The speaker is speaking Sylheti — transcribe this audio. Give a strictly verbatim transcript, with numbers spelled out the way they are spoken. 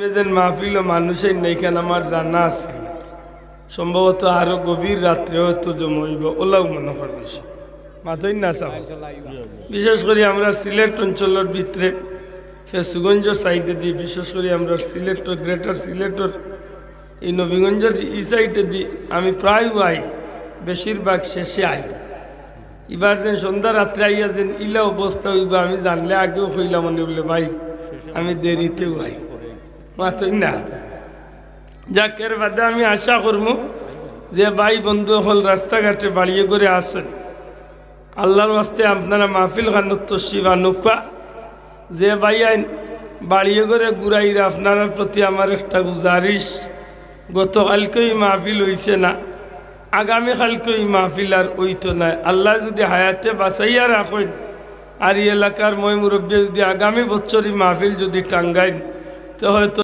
যেন মাহফিলও মানুষ আইন না, ইখান আমার জানা আছে। সম্ভবত আরো গভীর রাত্রে হয়তো জমা অইবো, অলাউ মনো করি বেশি। মাতইন না চাও। বিশেষ করি আমরার সিলেট অঞ্চলর ভিতরে ফেঞ্চুগঞ্জর সাইডেদি, বিশেষ করি আমরার সিলেটর, গ্রেটার সিলেটর এই নবীগঞ্জর ই সাইডেদি আমি প্রায় আই, বেশিরভাগ শেষে আই। ইবার যেন সন্ধ্যা রাত্রে আইয়া যেন ইলা অবস্থা অইবো আমি জানলে আগেউ কইলাম অনে বুলে, "ভাই, আমি দেরিতেউ আই।" মাতইন না। যাক, এর বাদে আমি আশা করমু যে ভাই বন্ধু অকল রাস্তাঘাটে বাড়িয়ে ঘরে আছইন, আল্লার ওয়াস্তে আপনারা মাহফিল খানোত তশরিফ আনউক্কা। যে ভাই আইন বাড়িয়ে ঘরে ঘুরাইরা, আপনারার প্রতি আমার একটা গুজারিশ, গতকালকেউ ই মাহফিল অইছে না, আগামীকালকেউ ই মাহফিল আর অইতো নায়। আল্লায় যুদি হায়াতে বাঁচাইয়া রাখইন, আর ই এলাকার ময় মুরব্বিয়ে যুদি আগামী বছর ই মাহফিল যুদি টাঙ্গাইন, তে হয়তো